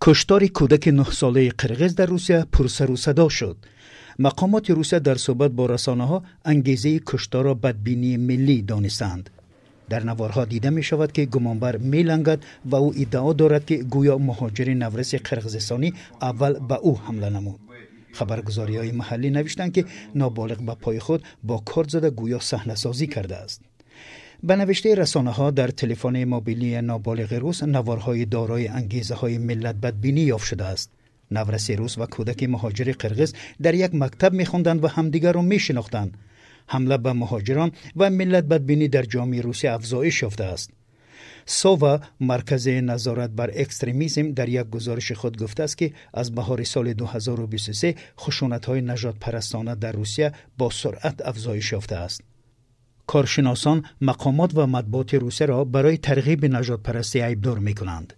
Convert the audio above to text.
Куштори кӯдаки 9-солаи қирғиз дар Русия пурсару садо шуд. Мақомоти Русия дар суҳбат бо расонаҳо ангезаи кушторро бадбинии миллӣ донистанд. Дар наворҳо дида мешавад, ки гумонбар мелангад ва ӯ иддао дорад, ки гӯё муҳоҷири навраси қирғизистонӣ аввал ба ӯ ҳамла намуд. Хабаргузориҳои маҳаллӣ навиштанд, ки ноболиғ ба пои худ бо корд зада, гӯё саҳнасозӣ кардааст. Ба навиштаи расонаҳо, дар телефони мобилии ноболиғи рус наворҳои дорои ангезаҳои миллатбадбинӣ ёфт шудааст. Навраси рус ва кӯдаки муҳоҷири қирғиз дар як мактаб мехонданд ва ҳамдигарро мешинохтанд. Ҳамла ба муҳоҷирон ва миллатбадбинӣ дар ҷомеаи Русия афзоиш ёфтааст. СОВА, маркази назорат бар экстремизм, дар як гузориши худ гуфтааст, ки аз баҳори соли 2023 хушунатҳои нажодпарастона дар Русия бо суръат афзоиш ёфтааст. Коршиносон мақомот ва матбуоти Русияро барои тарғиби нажодпарастӣ айбдор мекунанд.